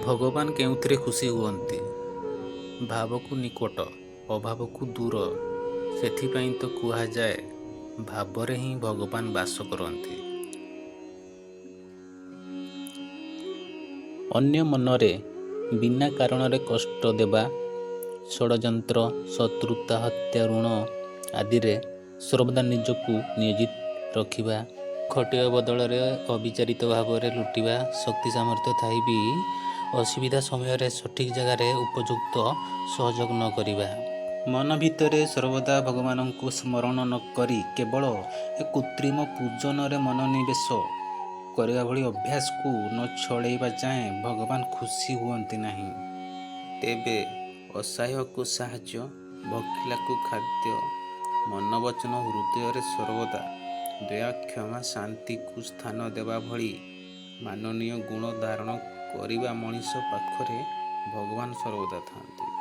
ଭଗବାନ କେଉଁଥିରେ ଖୁସି ହୁଅନ୍ତି? ଭାବକୁ ନିକଟ, ଅଭାବକୁ ଦୂର। ସେଥିପାଇଁ ତ କୁହାଯାଏ ଭାବରେ ହିଁ ଭଗବାନ ବାସ କରନ୍ତି। ଅନ୍ୟ ମନରେ ବିନା କାରଣରେ କଷ୍ଟ ଦେବା, ଷଡ଼ଯନ୍ତ୍ର, ଶତ୍ରୁତା, ହତ୍ୟା, ଋଣ ଆଦିରେ ସର୍ବଦା ନିଜକୁ ନିୟୋଜିତ ରଖିବା, ଖଟିବା ବଦଳରେ ଅବିଚାରିତ ଭାବରେ ଲୁଟିବା, ଶକ୍ତି ସାମର୍ଥ୍ୟ ଥାଇ ବି ଅସୁବିଧା ସମୟରେ ସଠିକ୍ ଜାଗାରେ ଉପଯୁକ୍ତ ସହଯୋଗ ନ କରିବା। ମନ ଭିତରେ ସର୍ବଦା ଭଗବାନଙ୍କୁ ସ୍ମରଣ ନ କରି କେବଳ ଏକ କୃତ୍ରିମ ପୂଜନରେ ମନୋନିବେଶ କରିବା ଭଳି ଅଭ୍ୟାସକୁ ନ ଛଡ଼େଇବା ଯାଏଁ ଭଗବାନ ଖୁସି ହୁଅନ୍ତି ନାହିଁ। ତେବେ ଅସହାୟକୁ ସାହାଯ୍ୟ, ଭୋକିଲାକୁ ଖାଦ୍ୟ, ମନ ବଚନ ହୃଦୟରେ ସର୍ବଦା ଦୟା କ୍ଷମା ଶାନ୍ତିକୁ ସ୍ଥାନ ଦେବା ଭଳି ମାନନୀୟ ଗୁଣ ଧାରଣ କରିବା ମଣିଷ ପାଖରେ ଭଗବାନ ସର୍ବଦା ଥାଆନ୍ତି।